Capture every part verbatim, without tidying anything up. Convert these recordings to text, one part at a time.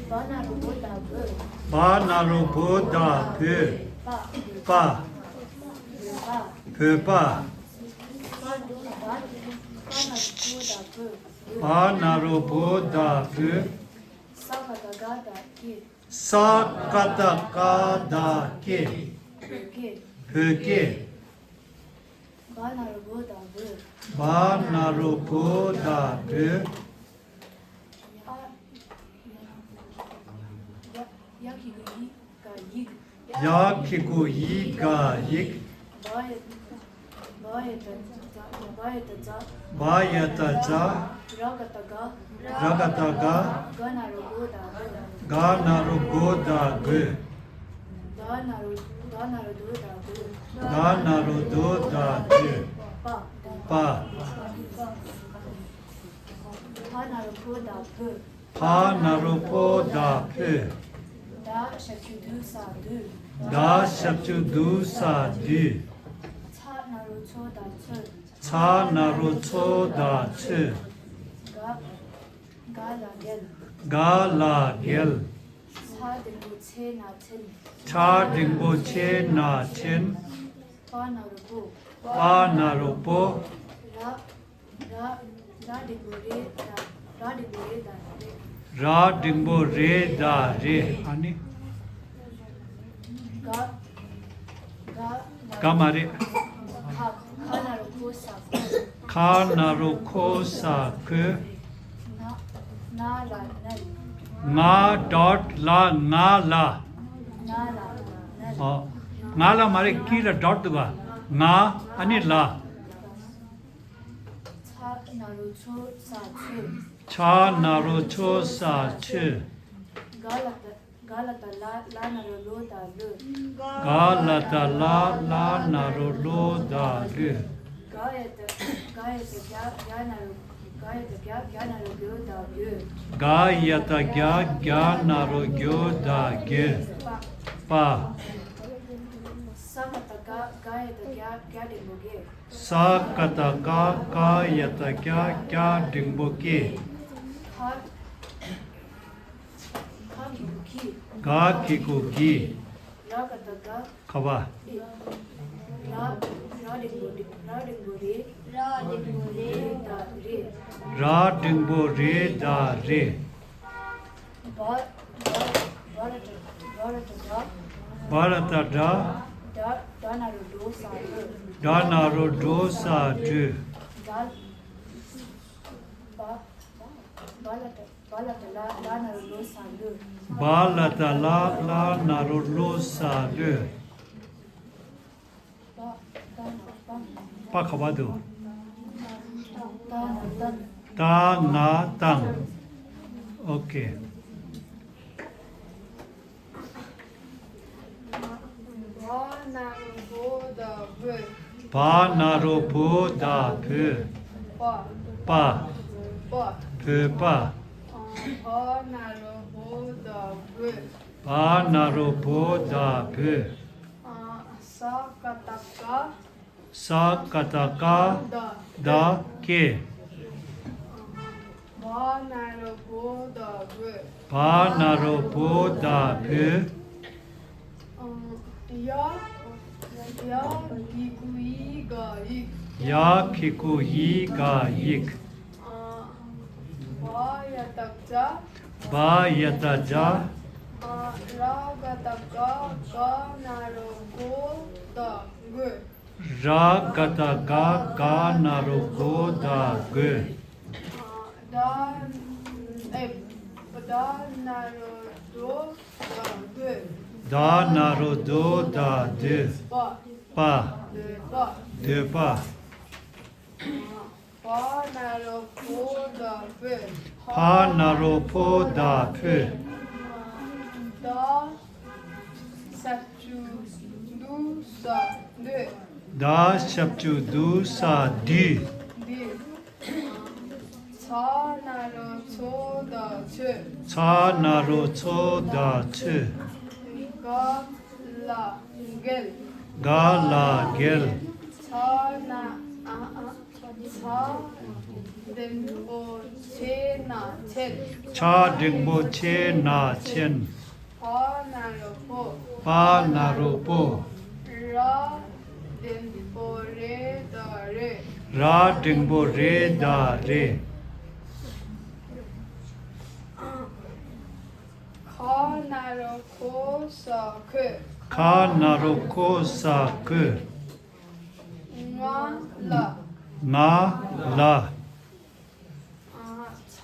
བ་ན་རོ་བོ་ད་བོད། བ་ན་རོ་བོ་ད་བོད། པ། པ། བོད་པ། བོད་པ། བ་ན་རོ་བོ་ད་བོད། བ་ན་རོ་བོ་ད་བོད། ས་ཀ་བཏགས་སྒ་ད་སྐད། ས་ཀ་བཏགས་སྒ་ད་སྐད། བོད་སྐད། བོད་སྐད། བ་ན་རོ་བོ་ད་བོད། བ་ན་རོ་བོ་ད་བོད། ཨ། ཡ། ཡ་གི་གུ་ཡི་ག་ཡིག། ཡ་གི་གུ་ཡི་ག་ཡིག། བ་ཡ། བ་ཡ་བཏགས་བྱ། བ་ཡ་བཏགས་བྱ། བ་ཡ་བཏགས་བྱ། ར་ག་བཏགས་རྒ། ར་ག་བཏགས་རྒ། ག་ན་རོ་གོ་ད་གོད། ག་ན་རོ་གོ་ད་གོད། ད་ན་རོ། ད་ན་རོ་དོ་ད་དོད། ད་ན་རོ་དོ་ད་དོད། པ། པ། ཕ་ན་རོ་ཕོ་ད་ཕོད། ཕ་ན་རོ་ཕོ་ད་ཕོད། ད་ཞབས་ཀྱུ་དུ་ས་དུད། ད་ཞབས་ཀྱུ་དུ་ས་དུད། ཚ་ན་རོ་ཚོ་ད་ཚོད། ཚ་ན་རོ་ཚོ་ད་ཚོད། ག། ག་ལ་རྒལ། ག་ལ་རྒལ། ཚ་འགྲེང་བུ་ཚེ་ན་ཚེན། ཚ་འགྲེང་བུ་ཚེ་ན་ཚེན། པ་ན་རོ་པོ། པ་ན་རོ་པོ། ར། ར། ར་འགྲེང་བུ་རེ་ད། ར་འགྲེང་བུ་རེ་ད་རེད། ར་འགྲེང་བུ་རེ་ད་རེད། ཨ་ནི། ག། ག། ག་མ་རེད། ཁ། ཁ་ན་རོ་ཁོ་ས་ཁོད། ཁ་ན་རོ་ཁོ་ས་ཁོད། ན། ན་ལ་ནལ། ང་ཌོཊ་ལ་ང་ལ། ན་ལ་ནལ། ཨོ། ང་ལ་མ་རེད། ཀི་ལ་ཌོཊ་འདུག་ག་ང་ཨ་ནི་ལ། ཚ་ན་རོ་ཚོ་ས་ཚོད། ཚ་ན་རོ་ཚོ་ས་ཚོད། ག་ལ་ད། ག་ལ་ད་ལ་ལ་ན་རོ་ལོ་ད་ལོད། ག་ལ་ད་ལ་ལ་ན་རོ་ལོ་ད་ལོད། ག་ཡ་ད། ག་ཡ་ད་ག་ག་ན་རོ། ག་ཡ་ད་ག་ག་ན་རོ་གོ་ད་གོད། ག་ཡ་ད་ག་ག་ན་རོ་གོ་ད་གོད། པ། པ། ས་ཀ་བཏགས་སྐ། སྐ་ཡ་བཏགས་སྐྱ། སྐྱ་འགྲེང་བུ་སྐྱེ། ས་ཀ་བཏགས་སྐ། སྐ་ཡ་བཏགས་སྐྱ། སྐྱ་འགྲེང་བུ་སྐྱེ། ཁ། ཁ་གི་གུ་ཁི། ག་གི་གུ་གི། ར་ག་བཏགས་རྒ། ཁ་བ། ར། ར་འགྲེང་བུ་རེ། ར་འགྲེང་བུ་རེ། ར་འགྲེང་བུ་རེ་ད་རེད། ར་འགྲེང་བུ་རེ་ད་རེད། བ། བ། བ་ར་བཏགས་བྲ། བ་ར་བཏགས་བྲ། བ་ར་བཏགས་བྲ། བྲ། བྲ་ན་རོ་བྲོ་ས་བྲོད། བྲ་ན་རོ་བྲོ་ས་བྲོད། བྲ། བ། བ་ལ་བཏགས། བ་ལ་བཏགས་ལ། ལ་ན་རོ་ལོ་ས་ལོད། བ་ལ་བཏགས་ལ། ལ་ན་རོ་ལོ་ས་ལོད། པ། པ་ན་པ། པ་ག་བ་འདུག་ཏ་ན་ཏང་། ཏ་ན་ཏང་། ཨོ་ཀེ། བ་ན་རོ་བོ་ད་བོད། བ་ན་རོ་བོ་ད་བོད། པ། པ། བོད་པ། བོད་པ། བ་ན་རོ་བོ་ད་བོད། བ་ན་རོ་བོ་ད་བོད། ས་ཀ་བཏགས་སྐ། ས་ཀ་བཏགས་སྐ། ད། ད་སྐད། བ་ན་རོ་བོ་ད་བོད། བ་ན་རོ་བོ་ད་བོད། ཡ། ཡ་གི་གུ་ཡི་ག་ཡིག། ཡ་གི་གུ་ཡི་ག་ཡིག། བ་ཡ་བཏགས་བྱ། བ་ཡ་བཏགས་བྱ། ར་ག་བཏགས་རྒ། རྒ་ན་རོ་རྒོ་ད་རྒོད། ར་ག་བཏགས་རྒ། རྒ་ན་རོ་རྒོ་ད་རྒོད། ད། ཨེ། ད་ན་རོ་དོ་ད་དོད། ད་ན་རོ་དོ་ད་དོད། པ། པ། དོད་པ། དོད་པ། བ་ན་རོ་བོ་ད་བོད། བ་ན་རོ་བོ་ད་བོད། ད་ཞབས་ཀྱུ་དུ་ས་དུད། ད་ཞབས་ཀྱུ་དུ་ས་དུད། དུད། ཚ་ན་རོ་ཚོ་ད་ཚོད། ཚ་ན་རོ་ཚོ་ད་ཚོད། ག་ལ་རྒལ། ག་ལ་རྒལ། ཚ་ན་ཨ་ཨ། ཚ། འགྲེང་བུ་ཆེ་ན་ཆེན། ཆ་འགྲེང་བུ་ཆེ་ན་ཆེན། པ་ན་རོ་པོ། པ་ན་རོ་པོ། ར་འགྲེང་བུ་རེ་ད་རེད། ར་འགྲེང་བུ་རེ་ད་རེད། ཁ་ན་རོ་ཁོ་ས་ཁོས། ཁ་ན་རོ་ཁོ་ས་ཁོས། ང་ལ། ང་ལ། ཨ། ཆ་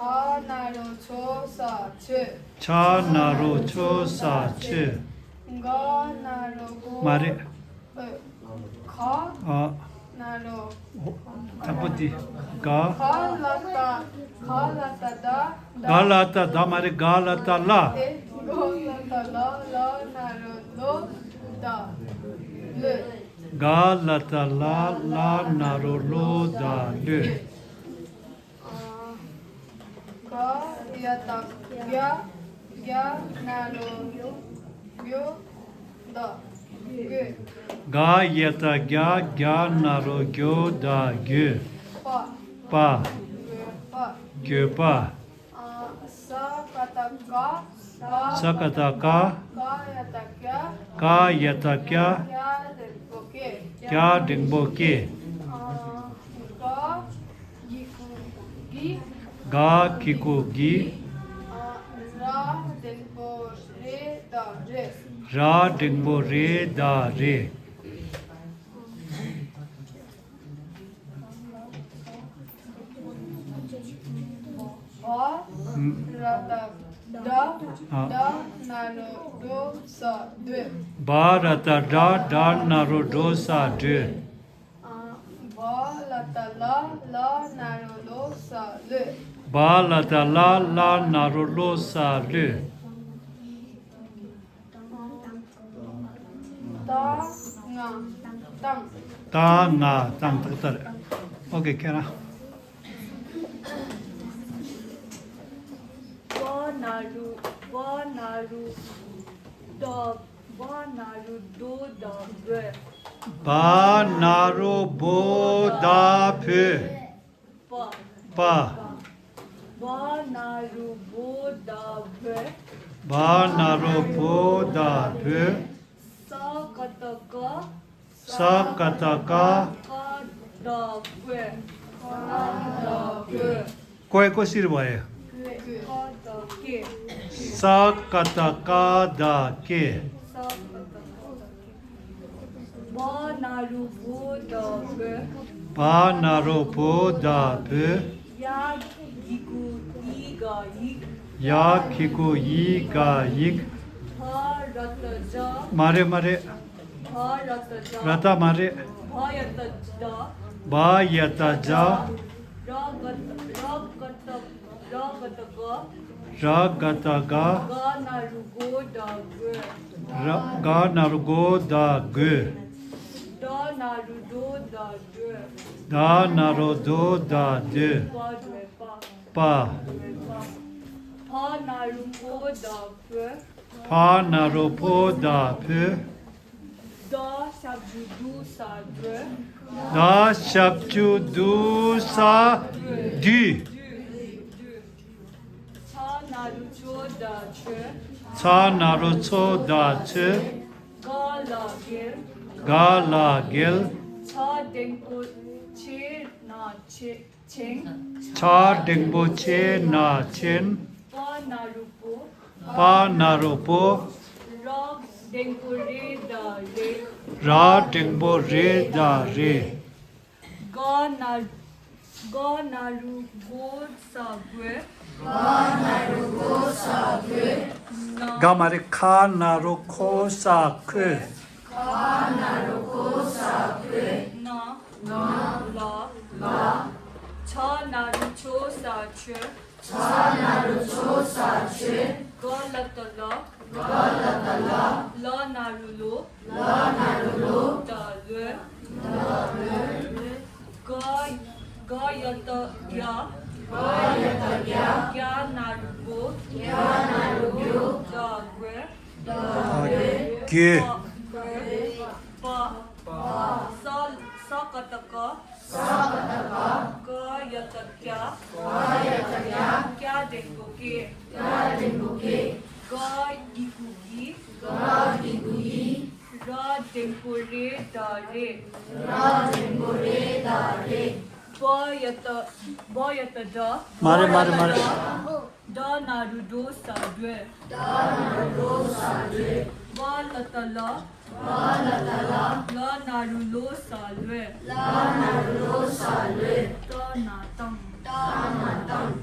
ན་རོ་ཆོ་ས་ཆོས། ཆ་ན་རོ་ཆོ་ས་ཆོས། ག་ན་རོ་གོ། མ་རེད། ཨོ། ག་ཨ། ན་རོ། ཨོ། དང་པོ་དེ། ག་ག་ལ་ཏ། ག་ལ་ཏ་ད། ག་ལ་ཏ་ད་མ་རེད། ག་ལ་ཏ་ལ། ཨེ། ག་ལ་ཏ་ལ། ལ་ན་རོ་ལོ། ད་ལོས། ག་ལ་ཏ་ལ། ལ་ན་རོ་ལོ། ད་ལོས། ག་ཡ་ཏ་གྱ། གྱ་ན་རོ་གྱོ། ད་གྱོད། ག་ཡ་ཏ་གྱ། གྱ་ན་རོ་གྱོ། ད་གྱོད། པ། པ། གྱོད་པ། གྱོད་པ། ས་ཀ་ཏ་སྐ། ས་ཀ་ཏ་སྐ། ཀ་ཡ་ཏ་ཀྱ། ཀ་ཡ་ཏ་ཀྱ། ཀྱ་འགྲེང་བུ་ཀྱེ། ཀྱ་འགྲེང་བུ་ཀྱེ། ག་གི་གུ་གི། ག་གི་གུ་གི། ར་འགྲེང་བུ་རེ་ད་རེད། ར་འགྲེང་བུ་རེ་ད་རེད། བ་ར་ཏ་བྲ། ཨ། བྲ་ན་རོ་བྲོ་ས་བྲོས། བ་ར་ཏ་བྲ། བྲ་ན་རོ་བྲོ་ས་བྲོས། ཨ། བ་ལ་ཏ་ལ། ལ་ན་རོ་ལོ་ས་ལོས། བ་ལ་ཏ་ལ། ལ་ན་རོ་ལོ་ས་ལོས། ཏ་ང་ཏང་། ཏ་ང་ཏང་། ཏག་ཏག་རེད། ཨོ་ཀེ། ཁྱེད་རང་། བ་ན་རོ། བ་ན་རོ་ད། བ་ན་རོ་དོ་ད་བོས། བ་ན་རོ་བོ་ད་བོས། པ། པ། བ་ན་རོ་བོ་ད་བོས། བ་ན་རོ་བོ་ད་བོས། ས་ཀ་ཏ་སྐ། ས་ཀ་ཏ་སྐ། ཀ་ད་ཀོས། ཀ་ད་ཀོས། ཀོས་ཀོ་ཤི་རི་བ་ཡེ། ཀ་ད་ཀེ། ས་ཀ་ཏ་སྐ་ད་ཀེ། ས་ཀ་ཏ་སྐ་ད་ཀེ། བ་ན་རོ་བོ་ད་བོས། བ་ན་རོ་བོ་ད་བོས། ཡ་གི་གུ་ཡི་ག་ཡིག། ཡ་གི་གུ་ཡི་ག་ཡིག། བ་ར་ཏ་བྲ། མ་རེད། མ་རེད། བ་ར་ཏ་བྲ། ར་ཏ་མ་རེད། བ་ཡ་ཏ་བྱ། བ་ཡ་ཏ་བྱ། ར་ག་ཏ། ར་ག་ཏ། ར་ག་ཏ་ག། ར་ག་ཏ་ག། ག་ན་རོ་གོ་ད་གོས། ར། ག་ན་རོ་གོ་ད་གོས། ད་ན་རོ་དོ་ད་དོས། ད་ན་རོ་དོ་ད་དོས། པ་རོས་པ། པ། བ་ན་རོ་བོ་ད་བོས། བ་ན་རོ་བོ་ད་བོས། ད་ཞབས་ཀྱུ་དུ་ས་དུས། ད་ཞབས་ཀྱུ་དུ་ས་དུས། ཆ་ན་རོ་ཆོ་ད་ཆོས། ཆ་ན་རོ་ཆོ་ད་ཆོས། ག་ལ་གེལ། ག་ལ་གེལ། ཆ་འགྲེང་བུ་ཆེ་ན་ཆེ། ཆེན། ཆ་འགྲེང་བུ་ཆེ་ན་ཆེན། པ་ན་རོ་པོ། པ་ན་རོ་པོ། ར་འགྲེང་བུ་རེ་ད་རེད། ར་འགྲེང་བུ་རེ་ད་རེད། ག་ན། ག་ན་རོ་གོ་ས་གོས། ག་ན་རོ་གོ་ས་གོས། ན། ག་མ་རེད། ཁ་ན་རོ་ཁོ་ས་ཁོས། ཁ་ན་རོ་ཁོ་ས་ཁོས། ན། ན། ལ། ལ། ཆ་ན་རོ་ཆོ་ས་ཆོས། ཆ་ན་རོ་ཆོ་ས་ཆོས། ག་ལ་ཏ་ལ། ག་ལ་ཏ་ལ། ལ་ན་རོ་ལོ། ལ་ན་རོ་ལོ། ད་ལོས། ད་ལོས། ག། ག་ཡ་ཏ་གྱ། ག་ཡ་ཏ་གྱ། གྱ་ན་རོ་གོ། གྱ་ན་རོ་གོ། ད་གོས། ད་གོས། པ། པ། པ། ས། ས་ཀ་ཏ་སྐ། ས་ཀ་ཏ་སྐ། ཀ་ཡ་ཏ་ཀྱ། ག་གི་གུ་གི། ག་གི་གུ་གི། ར་འགྲེང་བུ་རེ་ད་རེད། ར་འགྲེང་བུ་རེ་ད་རེད། བ་ཡ་བཏགས། བ་ཡ་བཏགས་བྲ། མ་རེད་མ་རེད་མ་རེད། བྲ་ན་རོ་བྲོ་ས་བྲོས། བྲ་ན་རོ་བྲོ་ས་བྲོས། བ་ལ་བཏགས་ལ། བ་ལ་བཏགས་ལ། ལ་ན་རོ་ལོ་ས་ལོས། ལ་ན་རོ་ལོ་ས་ལོས། ཏ་ན་བཏང་། ཏ་ན་བཏང་།